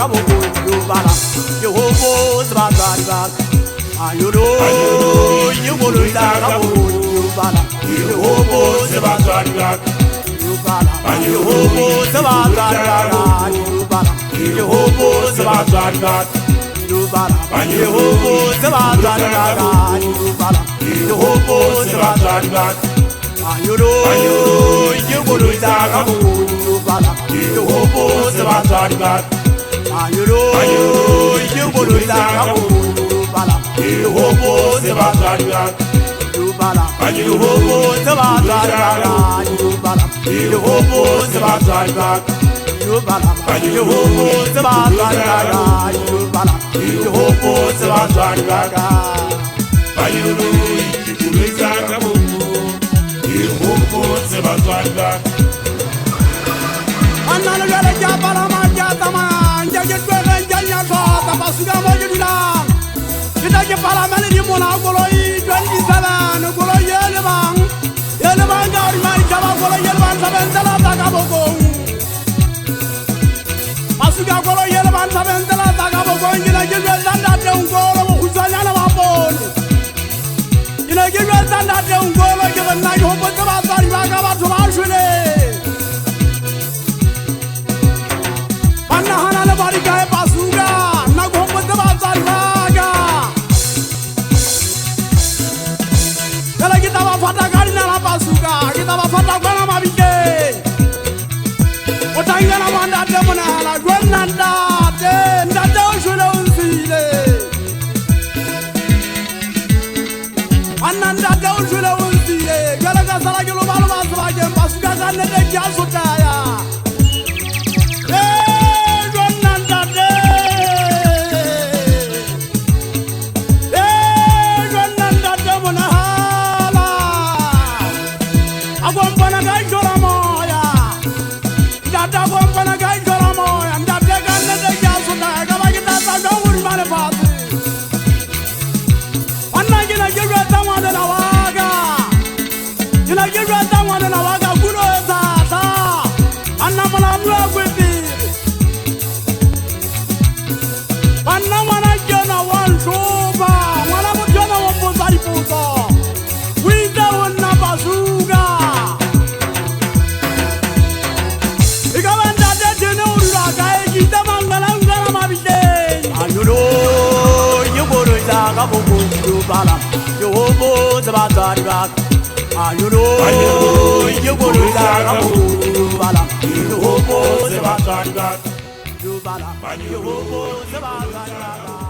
ka bokong ke hopotse batswadi ba ka. Manyolo ke koloi tsa ka bokong ke hopotse batswadi ba ka. Ke hopotse batswadi ba ka. Ke hopotse batswadi ba ka. Ke hopotse batswadi ba ka. Ke hopotse batswadi ba ka. Manyolo ke koloi tsa ka bokong ke hopotse batswadi ba ka. Manyolo ke koloi tsa ka bokong ke hopotse batswadi ba ka. Ke hopotse batswadi ba ka. Ke hopotse batswadi ba ka. Ke hopotse batswadi ba ka. Ke hopotse batswadi ba ka. Manyolo ke koloi tsa ka bokong ke hopotse batswadi ba ka. Banna le jwale ke a palama ke a tsamaya nke ke tlohele nke nyatsa pasuka mo ke dulang. Ke tla ke palame le dimona koloi 27 koloi e le bang ka hodima ditjhaba koloi e le bang thabeng tsela tsa ka bokong. Pasuka koloi e le bang thabeng tsela tsa ka bokong. Ke ne ke jwetsa ntate Nkolo bokgutshwanyane ba poone. Ke ne ke jwetsa ntate Nkolo ke re nna ke hopotse batswadi ba ka batho ba shweleng. Banna hana le body kae pasuka nna ke hopotse batswadi ba ka. Jwale ke tla ba fata ka dinala pasuka, ke tla ba fata kwana mabitleng. O tla nkela mo ntate Monahela, jwe nna ntate, ntate o shwele o nsile. Banna ntate o shwele o nsile, jwale ka sala ke lobaloba sebakeng pasuka ka nnete ke a sotleha. Jwe nna ntate. Jwe nna ntate Monahela. A kompana ka ihlo la moya. Ntate a kompana ka ihlo la moya. Ntate ka nnete ke a sotleha, ka ba ke tla tla jwang hodima lefatshe. Banna ke ne ke jwetsa ngwanena wa ka. Ke ne ke jwetsa ngwanena wa ka kulo e thata. Banna molamu wa kwepele. Banna ngwana ke yona wa ntlhopa. Ngwana motho yona wa mpotsa dipotso. O itse ho nna pasuka. E ka ba ntate Tene o dula kae? Ke itse mangwela mabitleng. Manyolo ke koloi tsa ka bokong ke hopotse batswadi ba ka. Manyolo ke koloi tsa ka bokong ke hopotse batswadi ba ka. Ke hopotse batswadi ba ka.